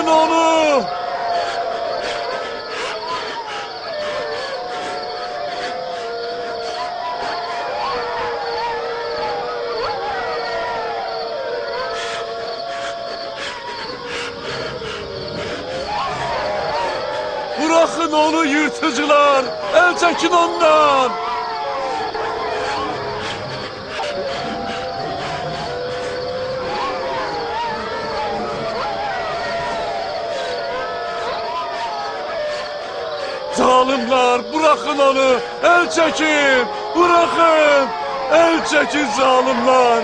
Bırakın onu! Bırakın onu yırtıcılar! El çekin ondan! Zalimler, bırakın onu! El çekin! Bırakın! El çekin zalimler!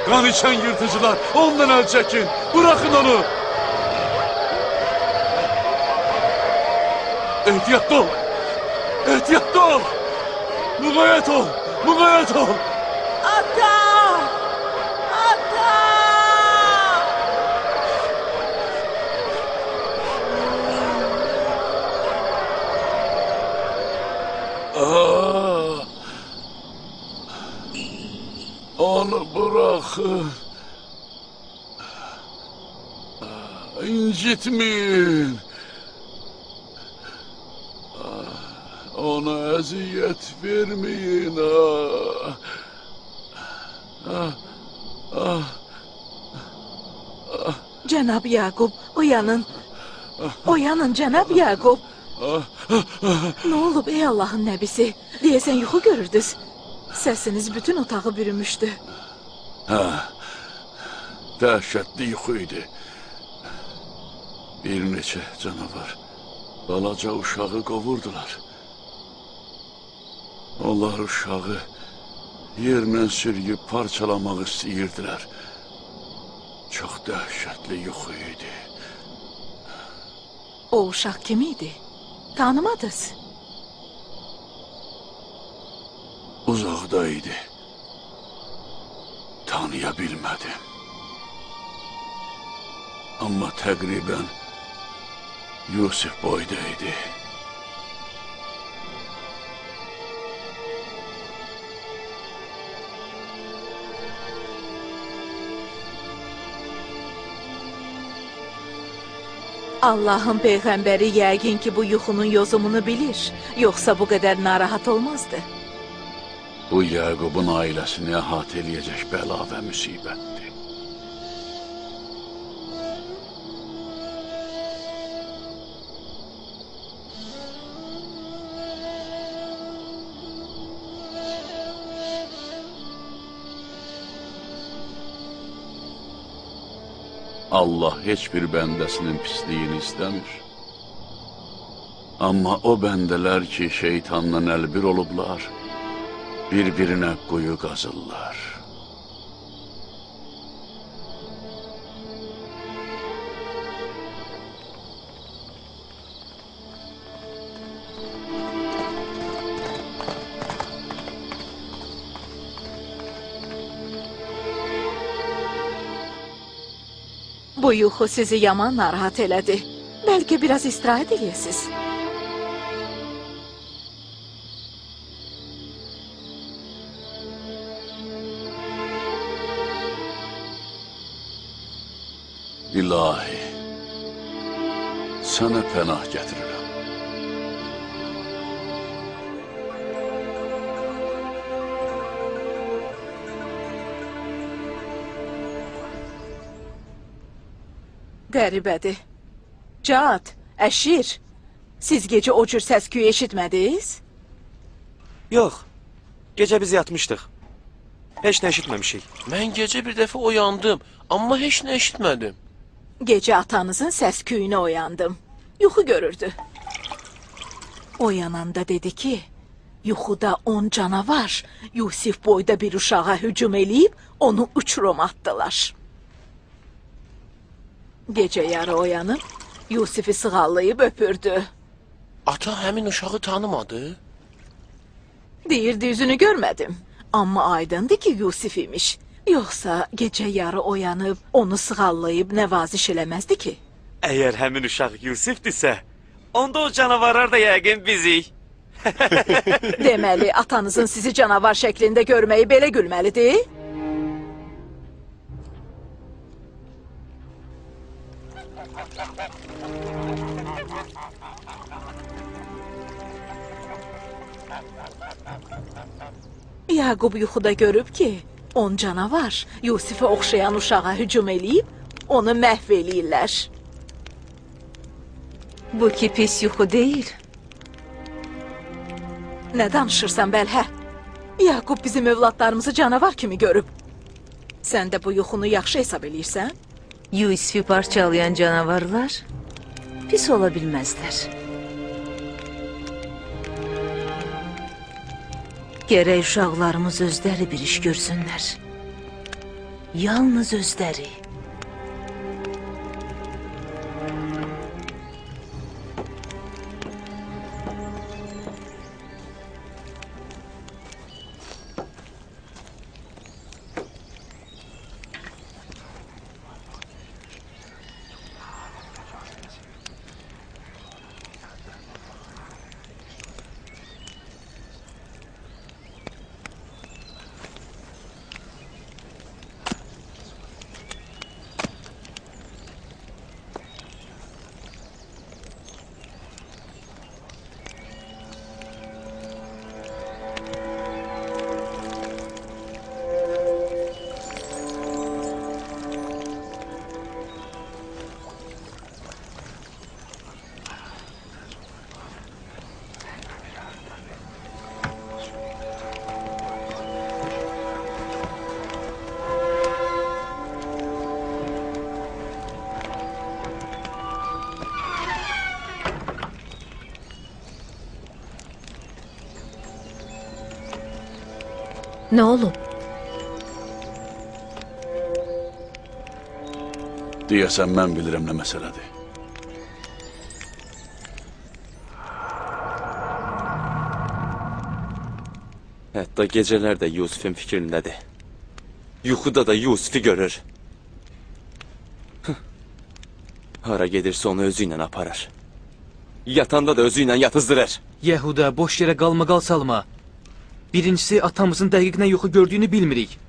Kan içen yırtıcılar, ondan el çekin! Bırakın onu! Ehtiyatlı ol! Ehtiyatlı ol! Mukayyet ol! Mukayyet ol! Ata! Ata! Aa! Onu bırakın. İncitmeyin. Ona eziyet vermeyin. Cənab Yaqub, oyanın. Oyanın Cənab Yaqub. Nə olub ey Allahın nəbisi? Deyəsən yuxu görürdünüz. Səsiniz bütün otağı bürümüşdü. Hə, dəhşətli yuxu idi. Bir neçə canavar balaca uşağı qovurdular. Onlar uşağı yerlə sürüyüb parçalamaq istəyirdilər. Çox dəhşətli yuxu idi. O uşaq kim idi? Tanımadınız? Uzaqda idi. Tanıya bilmədim. Amma təqribən Yusif boyda idi. Allahın peyğəmbəri yəqin ki bu yuxunun yozumunu bilir. Yoxsa bu qədər narahat olmazdı. Bu Yaqubun ailəsini əhatə eləyəcək bəla və müsibətdir. Allah heç bir bəndəsinin pisliyini istəmir. Amma o bəndələr ki, şeytanla əlbir olublar, bir-birinə quyu qazırlar. Bu yuxu sizi yaman narahat elədi. Bəlkə biraz istirahət eləyəsiniz. İlahi, sənə pənah gətirirəm. Qəribədir. Cad, Əşir, siz gecə o cür səs-küy eşitmədiniz? Yox, gecə biz yatmışdıq. Heç nə eşitməmişik. Mən gecə bir dəfə oyandım, amma heç nə eşitmədim. Gecə atanızın səs-küyünə oyandım. Yuxu görürdü. Oyananda dedi ki, yuxuda 10 canavar Yusif boyda bir uşağa hücum eləyib, onu uçurum atdılar. Gecə yarı oyanıb, Yusifi sığallayıb öpürdü. Ata həmin uşağı tanımadı? Deyirdi, yüzünü görmədim. Amma aydındır ki, Yusif imiş. Yoxsa gecə yarı oyanıb, onu sığallayıb nəvaziş eləməzdi ki? Əgər həmin uşaq Yusifdirsə, onda o canavarlar da yəqin bizik. Deməli, atanızın sizi canavar şəklində görməyi belə gülməlidir? Yaqub yuxuda görüb ki, 10 canavar Yusifə oxşayan uşağa hücum eləyib, onu məhv eləyirlər. Bu ki pis yuxu deyil. Nə danışırsan Bəlhə? Yaqub bizim övladlarımızı canavar kimi görüb. Sən də bu yuxunu yaxşı hesab eləyirsən? Yusifi parçalayan canavarlar pis ola bilməzlər. Gərək uşaqlarımız özləri bir iş görsünlər. Yalnız özləri. Nə olub? Deyəsən mən bilirəm nə məsələdir. Hətta gecələr də Yusifin fikrindədir. Yuxuda da Yusifi görür. Hara gedirsə onu özü ilə aparır. Yatanda da özü ilə yatızdırır. Yehuda, boş yerə qalmaqal salma. Birincisi, atamızın dəqiq nə yuxu gördüyünü bilmirik.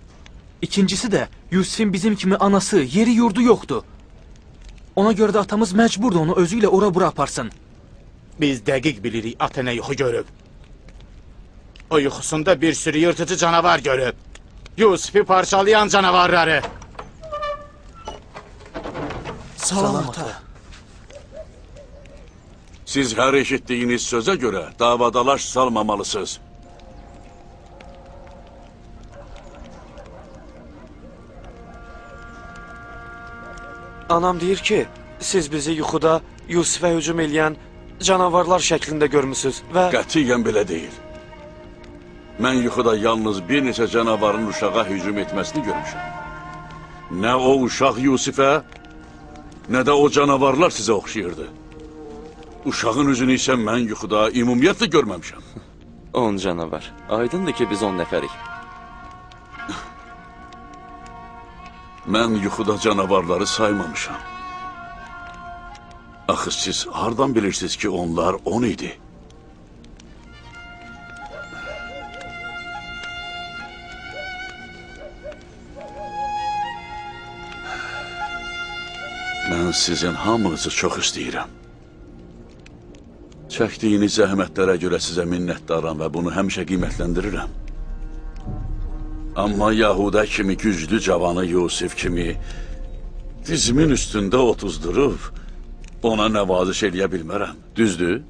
İkincisi də, Yusifin bizim kimi anası, yeri yurdu yoxdur. Ona görə də atamız məcburdur onu özü ilə ora-bura aparsın. Biz dəqiq bilirik ata nə yuxu görüb. O yuxusunda bir sürü yırtıcı canavar görüb. Yusifi parçalayan canavarları. Salam ata. Siz hər eşitdiyiniz sözə görə davadalaş salmamalısınız. Anam deyir ki, siz bizi yuxuda Yusifə hücum eləyən canavarlar şəklində görmüsünüz və... Qətiyyən belə deyil. Mən yuxuda yalnız bir neçə canavarın uşağa hücum etməsini görmüşəm. Nə o uşaq Yusifə, nə də o canavarlar sizə oxşayırdı. Uşağın üzünü isə mən yuxuda ümumiyyətlə görməmişəm. 10 canavar. Aydındır ki, biz 10 nəfərik. Mən yuxuda canavarları saymamışam. Axı siz hardan bilirsiniz ki, onlar 10 idi? Mən sizin hamınızı çox istəyirəm. Çəkdiyiniz zəhmətlərə görə sizə minnətdaram və bunu həmişə qiymətləndirirəm. Amma Yahuda kimi güclü cavanı Yusif kimi dizimin üstündə otuzdurub ona nəvaziş eləyə bilmərəm. Düzdür?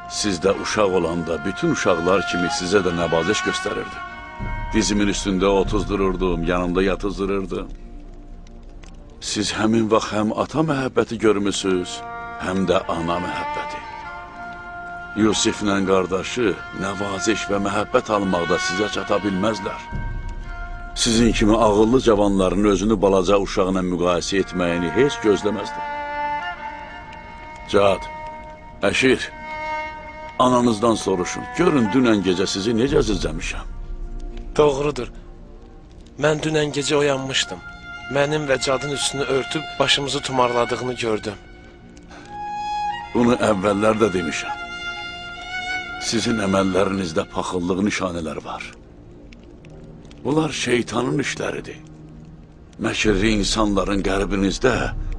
Siz də uşaq olanda bütün uşaqlar kimi sizə də nəvaziş göstərirdim. Dizimin üstündə otuzdururdum, yanımda yatızdırırdım. Siz həmin vaxt həm ata məhəbbəti görmüsünüz, həm də ana məhəbbəti. Yusiflə qardaşı nəvaziş və məhəbbət almaqda sizə çata bilməzlər. Sizin kimi ağıllı cavanların özünü balaca uşaqla müqayisə etməyini heç gözləməzdim. Cad, Əşir, ananızdan soruşun. Görün dünən gecə sizi necə əzizləmişəm. Doğrudur. Mən dünən gecə oyanmışdım. Mənim və Cadın üstünü örtüb başımızı tumarladığını gördüm. Bunu əvvəllər də demişəm. Sizin əməllərinizdə paxıllıq nişanələri var. Bunlar şeytanın işləridir. Məkirli insanların qəlbinizdə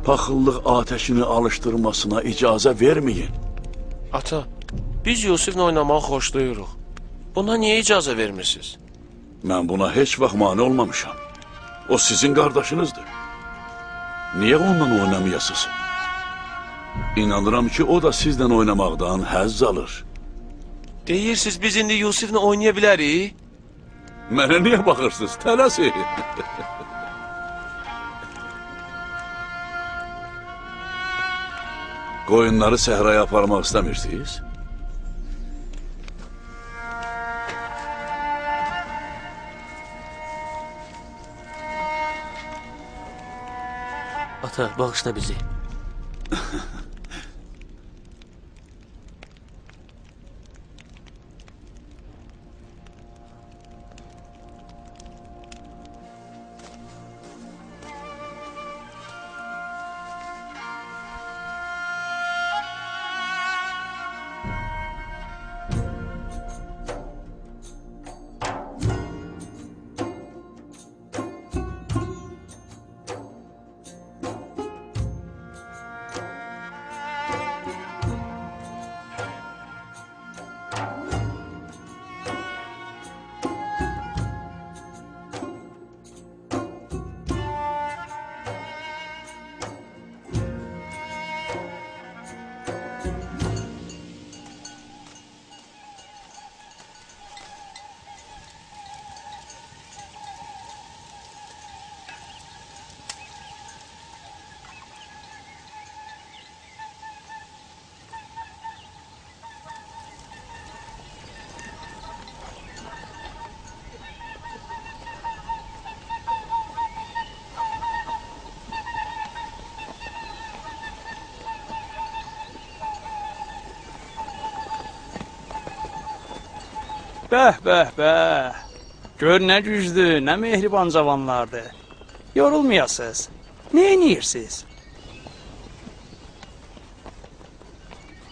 paxıllıq atəşini alışdırmasına icazə verməyin. Ata, biz Yusiflə oynamağı xoşlayırıq. Buna niyə icazə vermirsiniz? Mən buna heç vaxt mane olmamışam. O sizin qardaşınızdır. Niyə onunla oynamayasınız? İnanıram ki, o da sizlə oynamaqdan həzz alır. Deyirsiniz, biz indi Yusiflə oynaya bilərik? Mənə niyə baxırsınız? Tələsin. Qoyunları səhraya aparmaq istəmirsiniz? Ata, bağışla bizi. Bəh, bəh, bəh. Gör nə güclü, nə mehriban cavanlardır. Yorulmayasınız. Nə edirsiniz?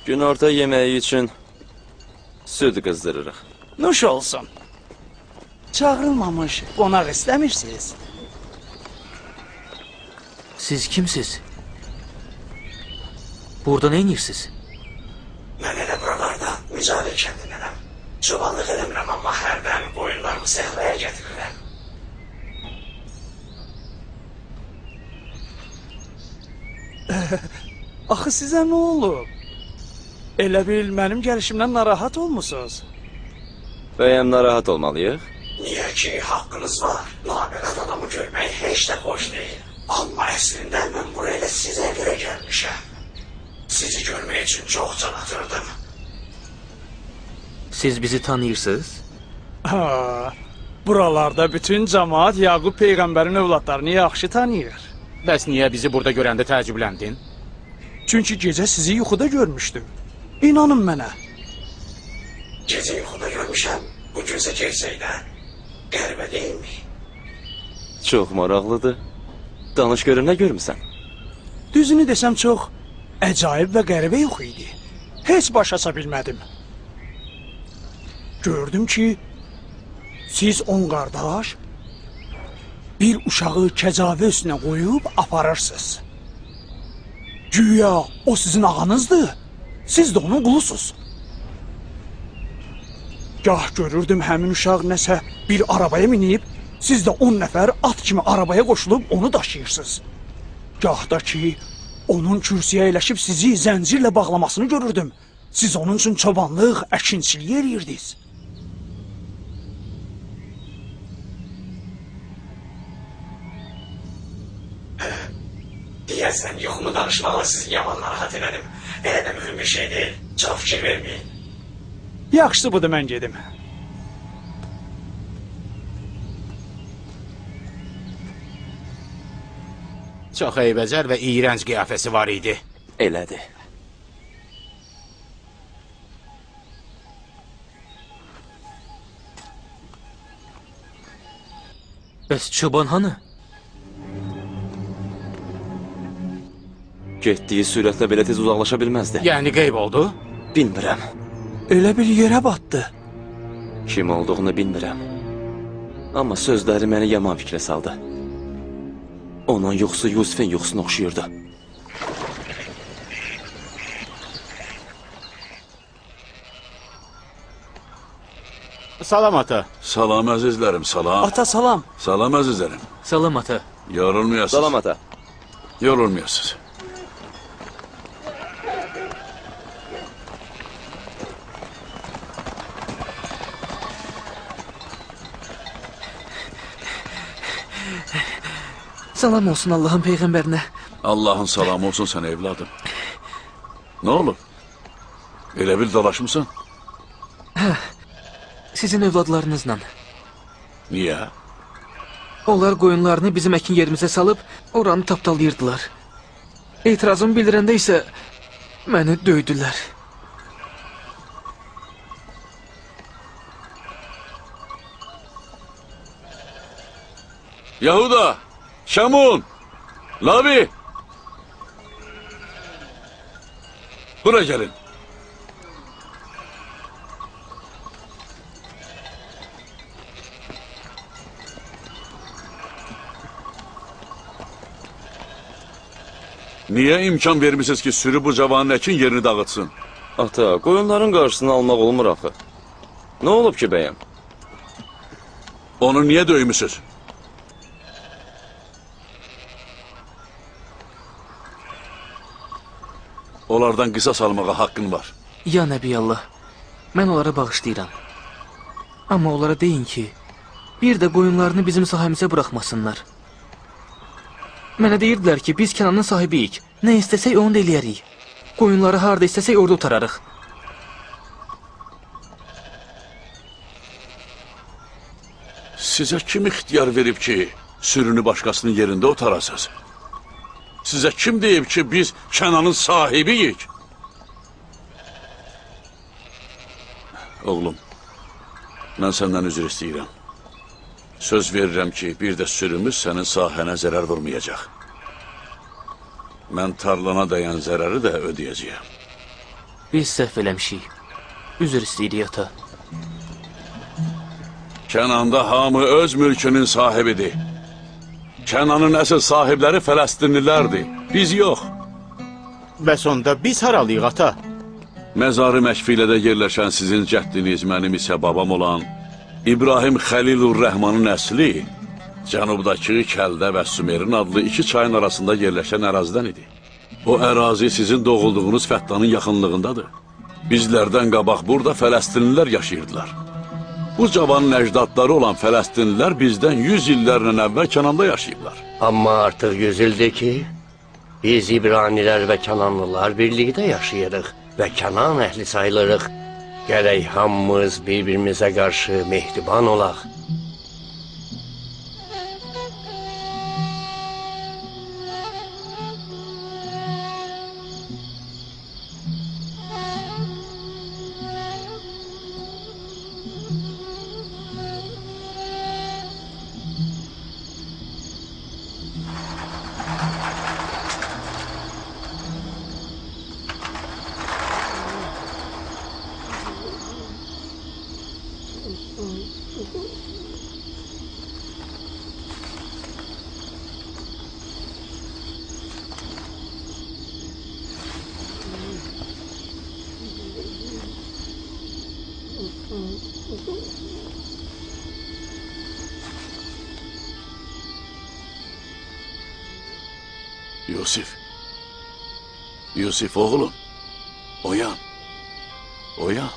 Günorta yeməyi üçün süd qızdırırıq. Nuş olsun. Çağrılmamış qonaq istəmirsiniz. Siz kimsiz? Burada nə edirsiniz? Mən elə buralarda Mücavir kəndindənəm. Çobanlıq eləmirəm, amma hərdən qoyunlarımı səhraya gətirirəm. Axı sizə nə olub? Elə bil mənim gəlişimdən narahat olmusunuz. Bəyəm narahat olmalıyıq? Niyə ki, haqqınız var. Nabəlad adamı görmək heç də xoş deyil. Amma əslində mən buraya elə sizə görə gəlmişəm. Sizi görmək üçün çox can atırdım. Siz bizi tanıyırsınız? Ha, buralarda bütün cemaat Yaqub Peyğəmbərin övladlarını yaxşı tanıyır. Bəs niyə bizi burada görəndə təəccübləndin? Çünki gecə sizi yuxuda görmüşdüm. İnanın mənə. Gecə yuxuda görmüşəm, bu günsə gerçəkdə. Qəribə deyilmi? Çox maraqlıdır. Danış görüm, nə görmüsən? Düzünü desəm çox əcaib və qəribə yuxu idi. Heç baş aça bilmədim. Gördüm ki, siz 10 qardaş bir uşağı kəcavə üstünə qoyub aparırsınız. Güya o sizin ağanızdır, siz də onun qulusunuz. Gah görürdüm həmin uşaq nəsə bir arabaya minib, siz də 10 nəfər at kimi arabaya qoşulub onu daşıyırsınız. Gah da ki, onun kürsüyə əyləşib sizi zəncirlə bağlamasını görürdüm. Siz onun üçün çobanlıq, əkinçilik eləyirdiniz. Deyəsən, yuxumu danışmaqla sizi yaman narahat elədim. Elə də mühüm bir şey deyil. Çox fikir verməyin. Yaxşısı budur, mən gedim. Çox eybəcər və iyrənc qiyafəsi var idi. Elədir. Bəs çoban hanı? Getdiyi sürətlə belə tez uzaqlaşa bilməzdi. Yəni qeyb oldu? Bilmirəm. Elə bir yerə batdı. Kim olduğunu bilmirəm. Amma sözləri məni yaman fikrə saldı. Onun yuxusu Yusifin yuxusuna oxşayırdı. Salam ata. Salam əzizlərim, salam. Ata salam. Salam əzizlərim. Salam ata. Yorulmayasınız. Salam ata. Yorulmayasınız. Salam olsun Allahın peyğəmbərinə. Allahın salamı olsun sənə evladım. Nə olub? Elə bir dalaşmısan? Hə, sizin övladlarınızla. Niyə? Onlar qoyunlarını bizim əkin yerimizə salıb oranı tapdalayırdılar. Etirazımı bildirəndə isə məni döydülər. Yahuda! Şamun! Lavi! Bura gəlin. Niyə imkan vermişsiniz ki, sürü bu cavanın əkin yerini dağıtsın? Ata, qoyunların qarşısını almaq olmur axı. Nə olub ki, bəyəm? Onu niyə döymüsünüz? Onlardan qisas almağa haqqın var. Ya Nəbiyallah, mən onlara bağışlayıram. Amma onlara deyin ki, bir də qoyunlarını bizim sahəmizə buraxmasınlar. Mənə deyirdilər ki, biz Kənanın sahibiyik. Nə istəsək onu da eləyərik. Qoyunları harada istəsək orada otararıq. Sizə kim ixtiyar verib ki, sürünü başqasının yerində otarasınız? Sizə kim deyib ki, biz Kənanın sahibiyik? Oğlum, mən səndən üzr istəyirəm. Söz verirəm ki, bir də sürümüz sənin sahənə zərər vurmayacaq. Mən tarlana dəyən zərəri də ödəyəcəyəm. Biz səhv eləmişik. Üzr istəyirik, ata. Kənanda hamı öz mülkünün sahibidir. Kənanın əsl sahibləri Fələstinlilərdir, biz yox. Bəs onda biz haralıyıq, ata? Məzarı Məşfilədə yerləşən sizin cəddiniz, mənim isə babam olan İbrahim Xəlilur Rəhmanın əsli cənubdakı Kəldə və Sümerin adlı iki çayın arasında yerləşən ərazidən idi. O ərazi sizin doğulduğunuz Fəttanın yaxınlığındadır. Bizlərdən qabaq burada Fələstinlilər yaşayırdılar. Bu cavanın əcdadları olan Fələstinlilər bizdən 100 illərlə əvvəl Kənanda yaşayıblar. Amma artıq 100 ildir ki, biz İbranilər və Kənanlılar birlikdə yaşayırıq və Kənan əhli sayılırıq. Gərək hamımız bir-birimizə qarşı mehriban olaq. Yusif, Yusif oğlum, oyan, oyan.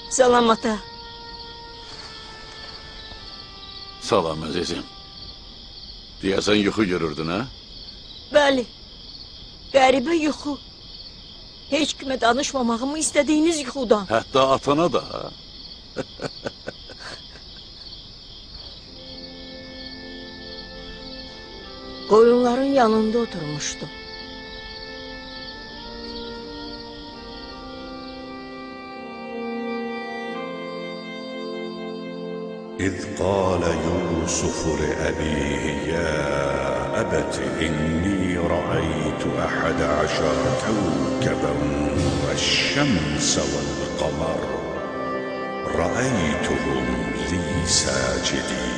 Salam ata. Salam əzizim. Deyəsən yuxu görürdün, hə? Bəli, qəribə yuxu. Heç kimə danışmamağımı istədiyiniz yuxudan. Hətta atana da, ha? Qoyunların yanında oturmuşdum. إذ قال يوسف يوسف لأبيه يا أبت إني رأيت 11 كوكبا والشمس والقمر رأيتهم لي ساجدين.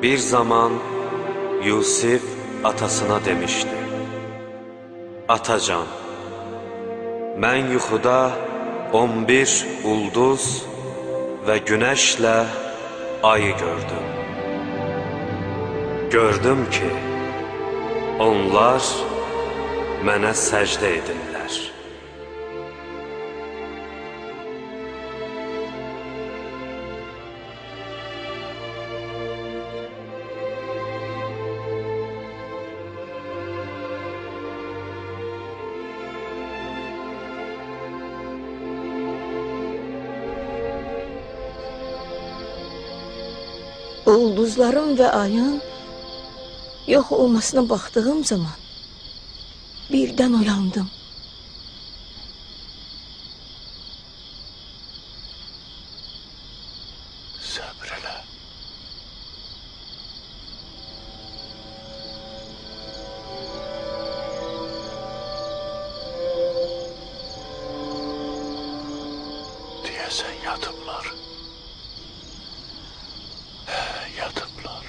Bir zaman Yusif atasına demişti: Atacan, mən yuxuda 11 ulduz və günəşlə ayı gördüm. Gördüm ki, onlar mənə səcdə edirlər. Ulduzların və ayın yox olmasına baxdığım zaman birdən oyandım. Səbr elə. Deyəsən yatıblar. Yatıblar.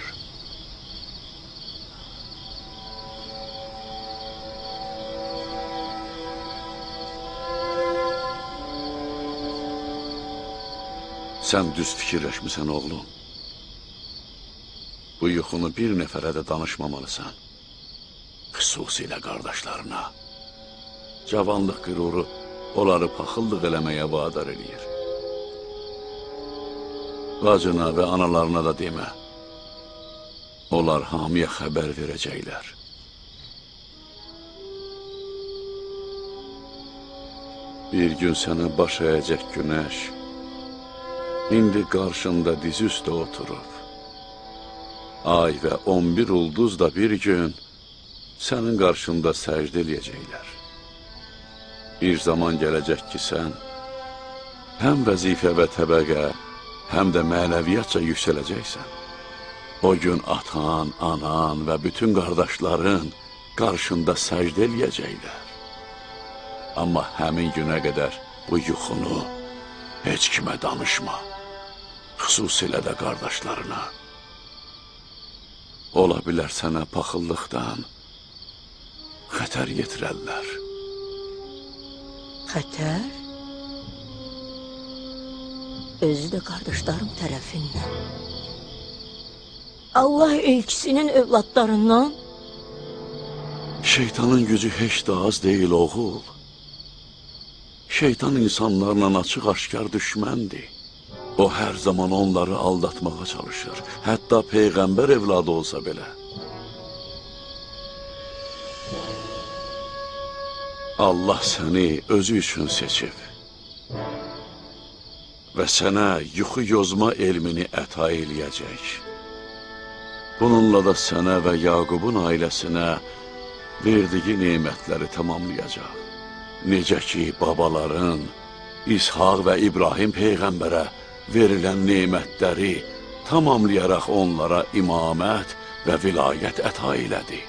Sən düz fikirləşmisən, oğlum. Bu yuxunu bir nəfərə də danışmamalısan. Xüsusilə qardaşlarına. Cavanlıq qüruru onları paxıllıq eləməyə vadar eləyir. Bacına və analarına da demə. Onlar hamıya xəbər verəcəklər. Bir gün sənə baş əyəcək günəş, indi qarşında dizi üstə oturub. Ay və 11 ulduz da bir gün sənin qarşında səcdə eləyəcəklər. Bir zaman gələcək ki, sən həm vəzifə və təbəqə, həm də mənəviyyatca yüksələcəksən. O gün atan, anan və bütün qardaşların qarşında səcdə eləyəcəklər. Amma həmin günə qədər bu yuxunu heç kimə danışma, xüsusilə də qardaşlarına. Ola bilər sənə paxıllıqdan xətər yetirərlər. Xətər? Özü də qardaşlarım tərəfindən. Allah elçisinin övladlarından. Şeytanın gücü heç də az deyil, oğul. Şeytan insanlarla açıq-aşkar düşməndir. O hər zaman onları aldatmağa çalışır. Hətta peyğəmbər evladı olsa belə. Allah səni özü üçün seçib və sənə yuxu yozma elmini əta eləyəcək. Bununla da sənə və Yaqubun ailəsinə verdiyi nemətləri tamamlayacaq. Necə ki, babaların, İshaq və İbrahim peyğəmbərə verilən nemətləri tamamlayaraq onlara imamət və vilayət əta elədi.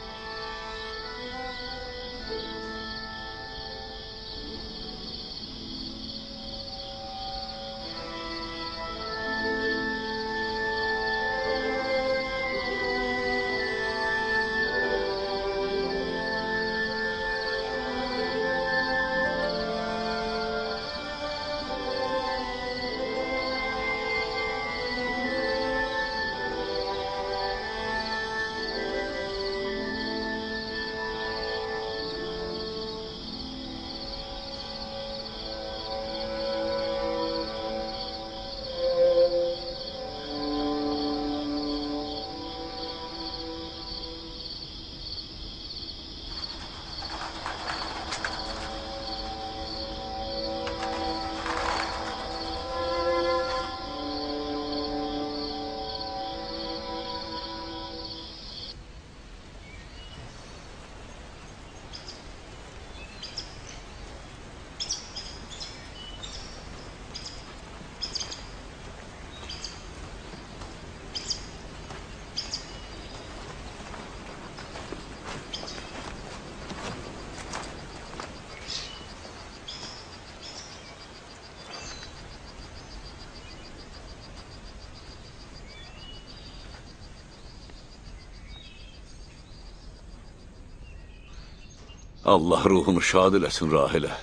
Allah ruhunu şad eləsin Rahilə.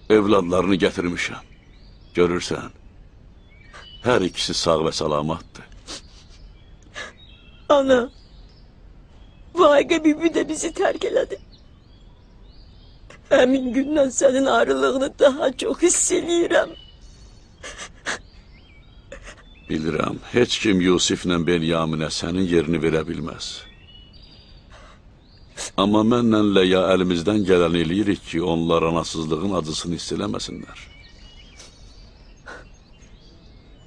Evladlarını gətirmişəm. Görürsən, hər ikisi sağ və salamatdır. Ana, Vaiqə bibi də bizi tərk elədi. Həmin gündən sənin ayrılığını daha çox hiss eləyirəm. Bilirəm, heç kim Yusiflə Benyaminə sənin yerini verə bilməz. Amma mənlə Leya əlimizdən gələni eləyirik ki, onlar anasızlığın acısını hiss eləməsinlər.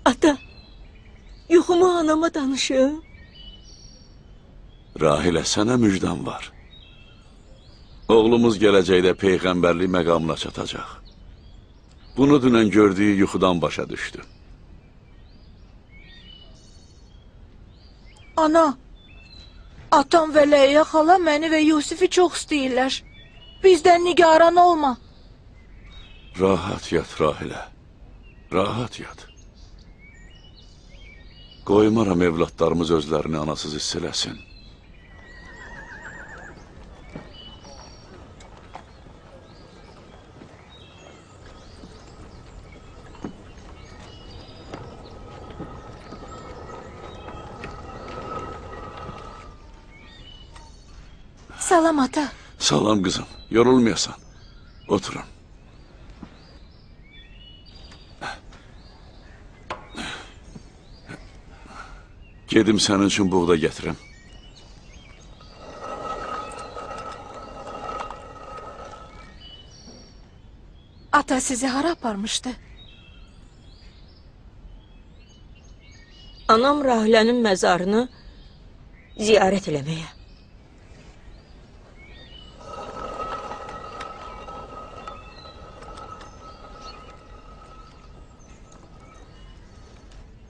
Ata, yuxumu anama danışım. Rahilə, sənə müjdəm var. Oğlumuz gələcəkdə peyğəmbərlik məqamına çatacaq. Bunu dünən gördüyü yuxudan başa düşdü. Ana! Atam və Leya xala məni və Yusifi çox istəyirlər. Bizdən nigaran olma. Rahat yat Rahilə, rahat yat. Qoymaram evladlarımız özlərini anasız hiss eləsin. Salam ata. Salam qızım, yorulmayasan. Oturun. Gedim sənin üçün buğda gətirim. Ata sizi hara aparmışdı? Anam Rahilənin məzarını ziyarət eləməyə.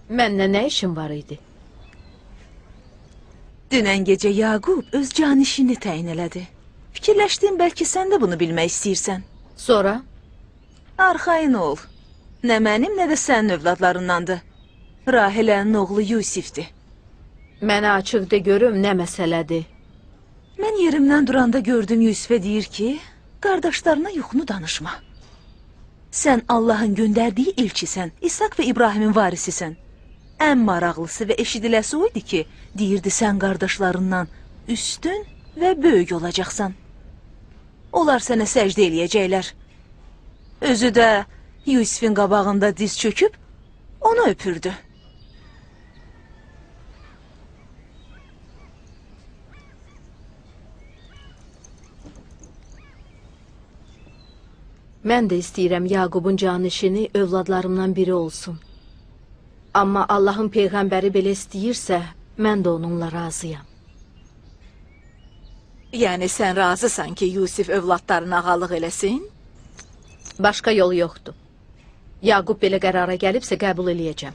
Mənlə nə işin var idi? Dünən gecə Yaqub öz canişini təyin elədi. Fikirləşdim, bəlkə sən də bunu bilmək istəyirsən. Sonra? Arxayın ol. Nə mənim, nə də sənin övladlarındandır. Rahilənin oğlu Yusifdir. Mənə açıq de görüm, nə məsələdir? Mən yerimdən duranda gördüm Yusifə deyir ki, qardaşlarına yuxunu danışma. Sən Allahın göndərdiyi elçisən, İshak və İbrahimin varisisən. Ən maraqlısı və eşidiləsi o idi ki, deyirdi sən qardaşlarından üstün və böyük olacaqsan. Onlar sənə səcdə eləyəcəklər. Özü də Yusifin qabağında diz çöküb onu öpürdü. Mən də istəyirəm Yaqubun canişini övladlarımdan biri olsun. Amma Allahın peyğəmbəri belə istəyirsə, mən də onunla razıyam. Yəni sən razısan ki, Yusif övladlarına ağalıq eləsin? Başqa yol yoxdur. Yaqub belə qərara gəlibsə qəbul eləyəcəm.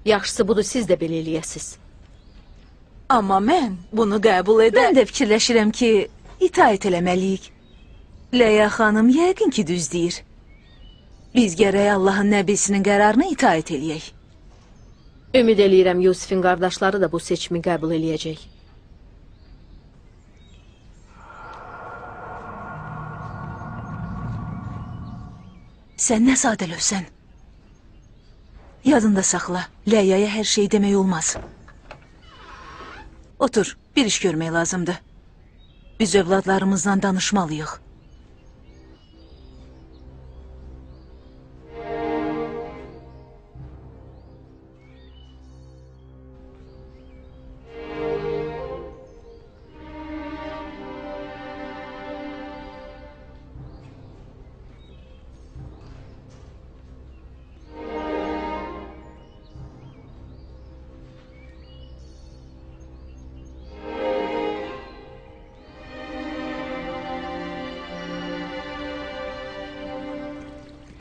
Yaxşısı budur, siz də belə eləyəsiz. Amma mən bunu qəbul edəm. Mən də fikirləşirəm ki, itaət eləməliyik. Leya xanım yəqin ki düz deyir. Biz gərək Allahın nəbisinin qərarına itaət eləyək. Ümid eləyirəm Yusifin qardaşları da bu seçimi qəbul eləyəcək. Sən nə sadəlövsən? Yadında saxla, Leyaya hər şey demək olmaz. Otur, bir iş görmək lazımdır. Biz övladlarımızla danışmalıyıq.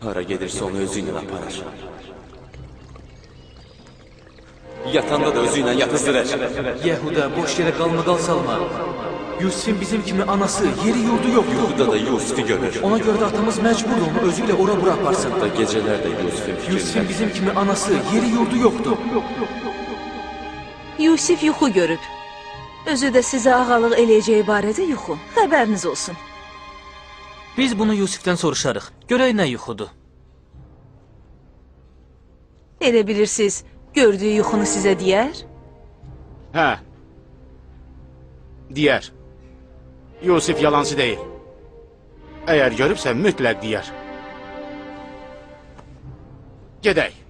Hara gedirsə onu özü ilə aparar. Yatanda da özü ilə yatızdırır. Yehuda, boş yerə qalmaqal salma. Yusifin bizim kimi anası, yeri yurdu yoxdur. Yuxuda da Yusifi görür. Ona görə də atamız məcburdur onu özü ilə ora bura aparsın. Hətta gecələr də Yusifin fikrində. Yusifin bizim kimi anası, yeri yurdu yoxdur. Yusif yuxu görüb. Özü də sizə ağalıq eləyəcəyi barədə yuxu. Xəbəriniz olsun. Biz bunu Yusifdən soruşarıq. Görək nə yuxudur. Elə bilirsiniz, gördüyü yuxunu sizə deyər? Hə, deyər. Yusif yalancı deyil. Əgər görübsə, mütləq deyər. Gedək.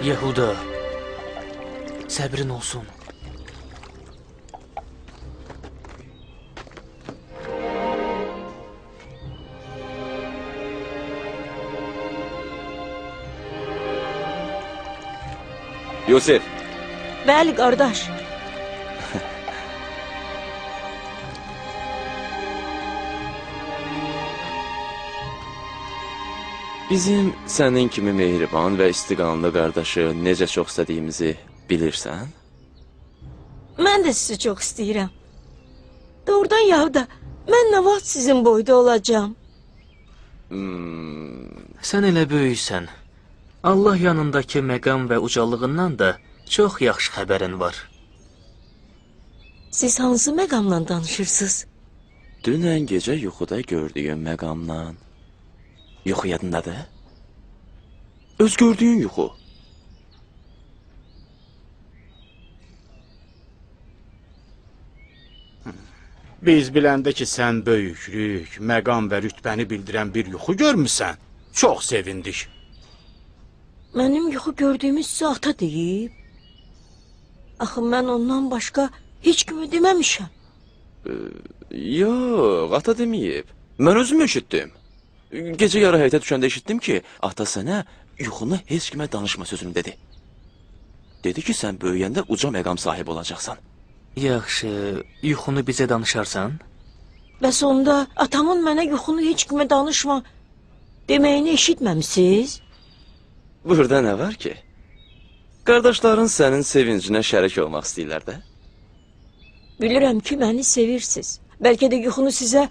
Yehuda, səbrin olsun. Yusif. Bəli, qardaş. Bizim sənin kimi mehriban və istiqanlı qardaşı necə çox istədiyimizi bilirsən? Mən də sizi çox istəyirəm. Doğrudan Yahuda, mən nə vaxt sizin boyda olacağam? Sən elə böyüksən. Allah yanındakı məqam və ucalığından da çox yaxşı xəbərin var. Siz hansı məqamla danışırsınız? Dünən gecə yuxuda gördüyüm məqamla. Yuxu yadındadır? Öz gördüyün yuxu. Biz biləndə ki, sən böyüklük, məqam və rütbəni bildirən bir yuxu görmüsən, çox sevindik. Mənim yuxu gördüyümü sizə ata deyib. Axı mən ondan başqa heç kimi deməmişəm. Yox, ata deməyib. Mən özüm eşitdim. Gecə yarı həyətə düşəndə eşitdim ki, ata sənə yuxunu heç kimə danışma sözünü dedi. Dedi ki, sən böyüyəndə uca məqam sahibi olacaqsan. Yaxşı, yuxunu bizə danışarsan? Bəs onda atamın mənə yuxunu heç kimə danışma deməyini eşitməmisiniz? Burada nə var ki? Qardaşların sənin sevincinə şərik olmaq istəyirlər də. Bilirəm ki, məni sevirsiniz. Bəlkə də yuxunu sizə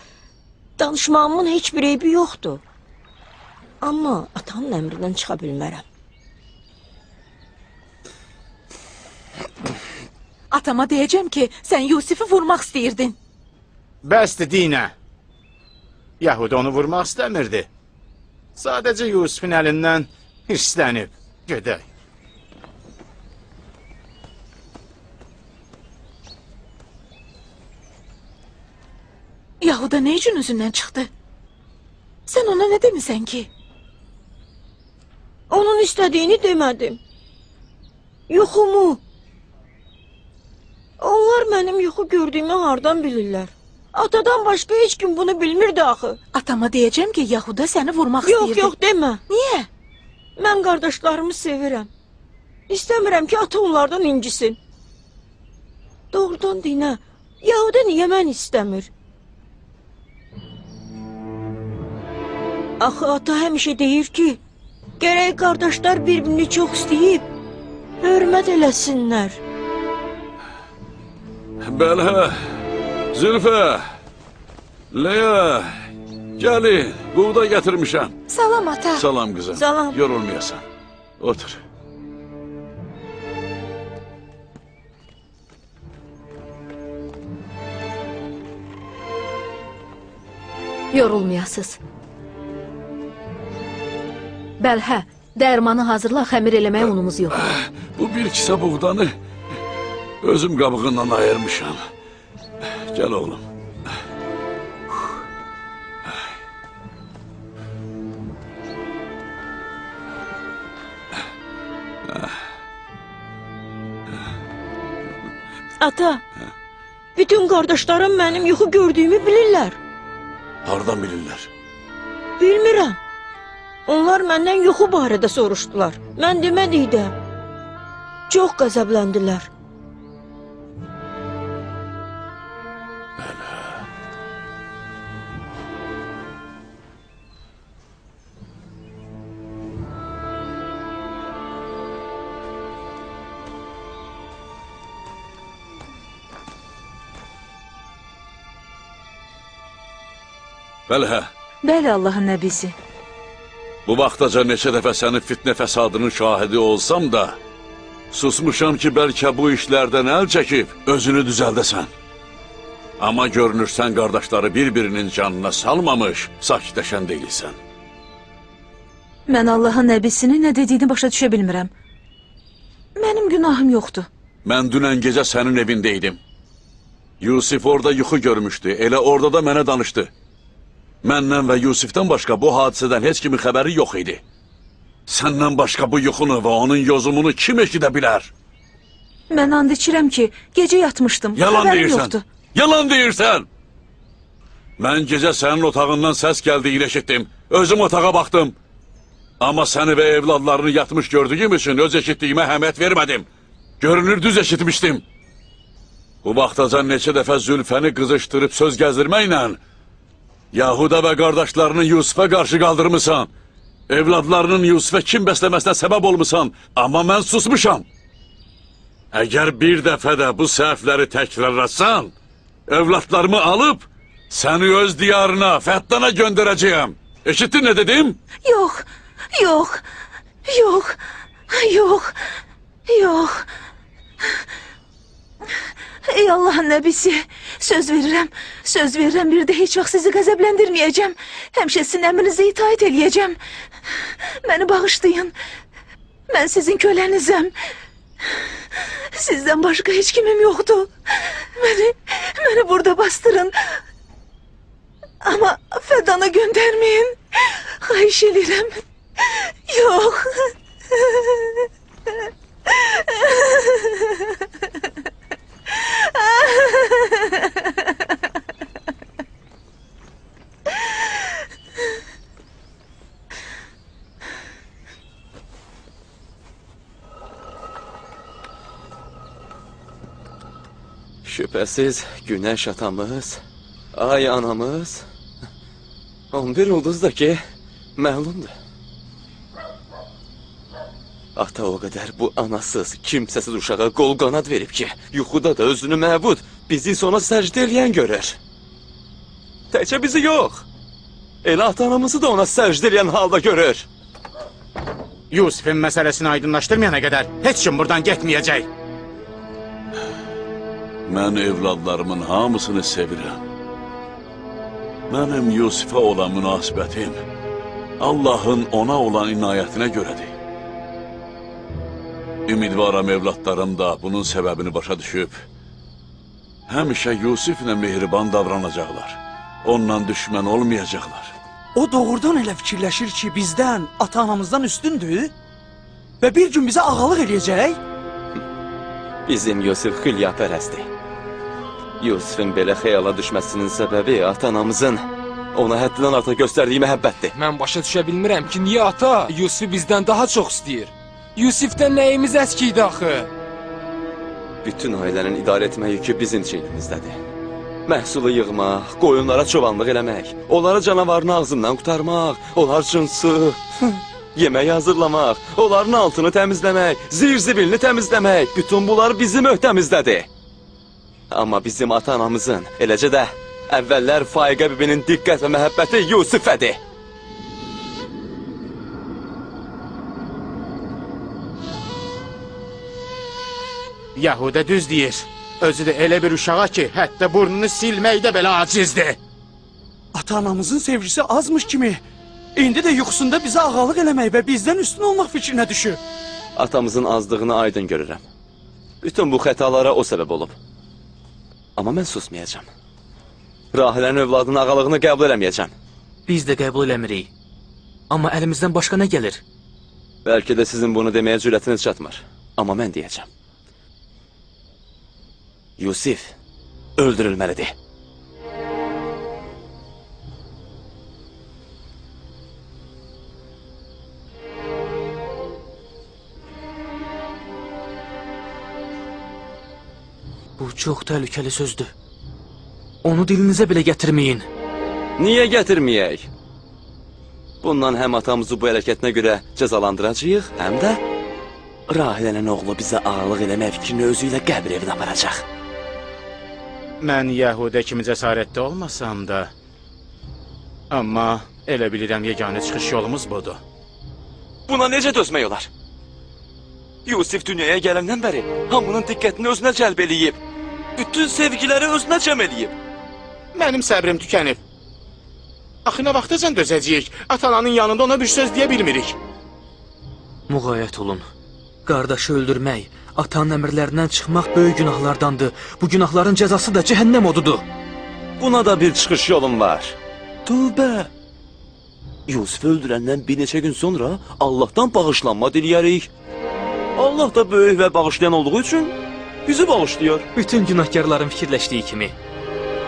danışmağımın heç bir eybi yoxdur. Amma atamın əmrindən çıxa bilmərəm. Atama deyəcəm ki, sən Yusifi vurmaq istəyirdin. Bəsdir, Dinə. Yahuda onu vurmaq istəmirdi. Sadəcə Yusifin əlindən hirslənib. Gedək. Yahuda nə üçün özündən çıxdı? Sən ona nə demisən ki? Onun istədiyini demədim. Yuxumu. Onlar mənim yuxu gördüyümü hardan bilirlər? Atadan başqa heç kim bunu bilmirdi axı. Atama deyəcəm ki, Yahuda səni vurmaq istəyirdi. Yox, yox, demə. Niyə? Mən qardaşlarımı sevirəm. İstəmirəm ki, ata onlardan incisin. Doğrudan dinə, Yahuda niyə məni istəmir? Axı ata həmişə deyir ki, gərək qardaşlar bir-birini çox istəyib, hörmət eləsinlər. Bələ, Zülfə, Leya, gəlin, buğda gətirmişəm. Salam ata. Salam qızım. Salam. Yorulmayasan. Otur. Yorulmayasız. Bəlhə, dərmanı hazırla, xəmir eləməyə unumuz yox. Bu bir kisə buğdanı özüm qabığından ayırmışam. Gəl oğlum. Ata, bütün qardaşlarım mənim yuxu gördüyümü bilirlər. Hardan bilirlər? Bilmirəm. Onlar məndən yuxu barədə soruşdular. Mən demədikdə çox qəzəbləndilər. Bələ. Bəlhə. Bəli, Allahın nəbisi. Bu vaxtaca neçə dəfə sənin fitnə fəsadının şahidi olsam da, susmuşam ki, bəlkə bu işlərdən əl çəkib özünü düzəldəsən. Amma görünürsən qardaşları bir-birinin canına salmamış, sakitləşən deyilsən. Mən Allahın nəbisinin nə dediyini başa düşə bilmirəm. Mənim günahım yoxdur. Mən dünən gecə sənin evində idim. Yusif orada yuxu görmüşdü, elə orada da mənə danışdı. Məndən və Yusifdən başqa bu hadisədən heç kimin xəbəri yox idi. Səndən başqa bu yuxunu və onun yozumunu kim eşidə bilər? Mən and içirəm ki, gecə yatmışdım. Yalan deyirsən. Yalan deyirsən. Mən gecə sənin otağından səs gəldiyini eşitdim. Özüm otağa baxdım. Amma səni və evladlarını yatmış gördüyüm üçün öz eşitdiyimə əhəmiyyət vermədim. Görünür düz eşitmişdim. Bu vaxtacan neçə dəfə Zülfəni qızışdırıb söz gəzdirməklə Yahuda və qardaşlarını Yusifə qarşı qaldırmısan. Evladlarının Yusifə kim bəsləməsinə səbəb olmusan. Amma mən susmuşam. Əgər bir dəfə də bu səhvləri təkrarlasan, evladlarımı alıb səni öz diyarına, Fəddana göndərəcəyəm. Eşitdin nə dedim? Yox, yox, yox, yox, yox. Ey Allahın nəbisi, söz verirəm, söz verirəm, bir də heç vaxt sizi qəzəbləndirməyəcəm. Həmişə sizin əmrinizə itaət eləyəcəm. Məni bağışlayın, mən sizin kölənizəm. Sizdən başqa heç kimim yoxdur. Məni burada bastırın. Amma Fədana göndərməyin. Xahiş edirəm. Yox. Şübhəsiz günəş atamız, ay anamız, 11 ulduz da ki məlumdur. Ata o qədər bu anasız, kimsəsiz uşağa qol qanad verib ki, yuxuda da özünü məbud, bizi isə ona səcdə eləyən görür. Təkcə bizi yox, elə ata-anamızı da ona səcdə eləyən halda görür. Yusifin məsələsini aydınlaşdırmayana qədər heç kim buradan getməyəcək. Mən evladlarımın hamısını sevirəm. Mənim Yusifə olan münasibətim Allahın ona olan inayətinə görədir. Ümidvaram evladlarım da bunun səbəbini başa düşüb, həmişə Yusiflə mehriban davranacaqlar, onunla düşmən olmayacaqlar. O doğrudan elə fikirləşir ki, bizdən, ata-anamızdan üstündür və bir gün bizə ağalıq eləyəcək. Bizim Yusif xülyapərəsdir. Yusifin belə xəyala düşməsinin səbəbi ata-anamızın ona həddindən artıq göstərdiyi məhəbbətdir. Mən başa düşə bilmirəm ki, niyə ata Yusifi bizdən daha çox istəyir? Yusifdən nəyimiz əski idi axı? Bütün ailənin idarə etmə yükü bizim çiynimizdədir. Məhsulu yığmaq, qoyunlara çobanlıq eləmək, onları canavarın ağzından qurtarmaq, onlar üçün su, yemək hazırlamaq, onların altını təmizləmək, zirzibilini təmizləmək, bütün bunlar bizim öhdəmizdədir. Amma bizim ata-anamızın, eləcə də əvvəllər Faiqə bibinin diqqət və məhəbbəti Yusifədir. Yahudə düz deyir. Özü də elə bir uşağa ki, hətta burnunu silməkdə belə acizdir. Ata-anamızın sevgisi azmış kimi, indi də yuxusunda bizə ağalıq eləmək və bizdən üstün olmaq fikrinə düşüb. Atamızın azdığını aydın görürəm. Bütün bu xətalara o səbəb olub. Amma mən susmayacağam. Rahilənin övladının ağalığını qəbul eləməyəcəm. Biz də qəbul eləmirik. Amma əlimizdən başqa nə gəlir? Bəlkə də sizin bunu deməyə cürətiniz çatmır. Amma mən deyəcəm. Yusif öldürülməlidir. Bu çox təhlükəli sözdür. Onu dilinizə belə gətirməyin. Niyə gətirməyək? Bundan həm atamızı bu hərəkətinə görə cəzalandıracağıq, həm də Rahilənin oğlu bizə ağalıq eləmək fikrini özü ilə qəbir evinə aparacaq. Mən Yahudə kimi cəsarətli olmasam da, amma elə bilirəm yeganə çıxış yolumuz budur. Buna necə dözmək olar? Yusif dünyaya gələndən bəri hamının diqqətini özünə cəlb eləyib. Bütün sevgiləri özünə cəm eləyib. Mənim səbrim tükənib. Axı nə vaxtacan dözəcəyik? Ata-ananın yanında ona bir söz deyə bilmirik. Müğayət olun. Qardaşı öldürmək, atanın əmrlərindən çıxmaq böyük günahlardandır. Bu günahların cəzası da cəhənnəm odudur. Buna da bir çıxış yolum var. Tövbə! Yusifi öldürəndən bir neçə gün sonra Allahdan bağışlanma diləyərik. Allah da böyük və bağışlayan olduğu üçün bizi bağışlayır. Bütün günahkarların fikirləşdiyi kimi.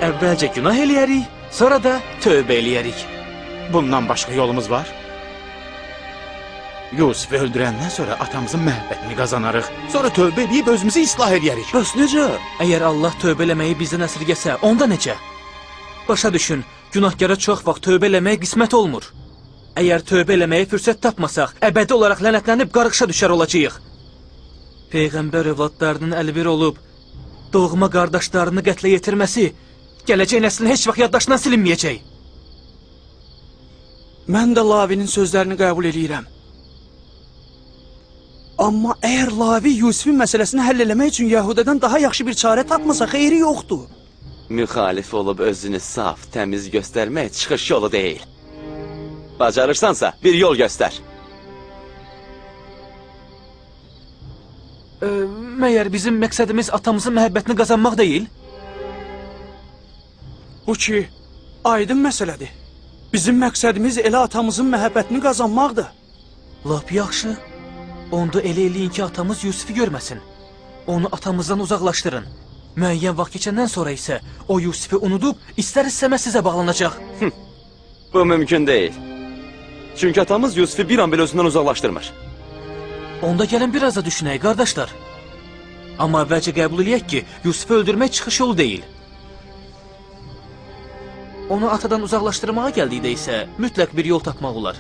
Əvvəlcə günah eləyərik, sonra da tövbə eləyərik. Bundan başqa yolumuz var? Yusifi öldürəndən sonra atamızın məhəbbətini qazanarıq. Sonra tövbə eləyib özümüzü islah eləyərik. Bəs necə? Əgər Allah tövbə eləməyi bizdən əsirgəsə, onda necə? Başa düşün, günahkara çox vaxt tövbə eləmək qismət olmur. Əgər tövbə eləməyə fürsət tapmasaq, əbədi olaraq lənətlənib qarğışa düşər olacağıq. Peyğəmbər övladlarının əli bir olub, doğma qardaşlarını qətlə yetirməsi gələcək nəslin heç vaxt yaddaşından silinməyəcək. Mən də Lavinin sözlərini qəbul eləyirəm. Amma əgər Lavi Yusifin məsələsini həll eləmək üçün Yahudədən daha yaxşı bir çarə tapmasa, xeyri yoxdur. Müxalif olub özünü saf, təmiz göstərmək çıxış yolu deyil. Bacarırsansa bir yol göstər. Məyər bizim məqsədimiz atamızın məhəbbətini qazanmaq deyil? Bu ki, aydın məsələdir. Bizim məqsədimiz elə atamızın məhəbbətini qazanmaqdır. Lap yaxşı. Onda elə eləyin ki, atamız Yusifi görməsin. Onu atamızdan uzaqlaşdırın. Müəyyən vaxt keçəndən sonra isə o Yusifi unudub, istər-istəməz sizə bağlanacaq. Bu mümkün deyil. Çünki atamız Yusifi bir an belə özündən uzaqlaşdırmır. Onda gəlin biraz da düşünək, qardaşlar. Amma əvvəlcə qəbul eləyək ki, Yusifi öldürmək çıxış yolu deyil. Onu atadan uzaqlaşdırmağa gəldikdə isə mütləq bir yol tapmaq olar.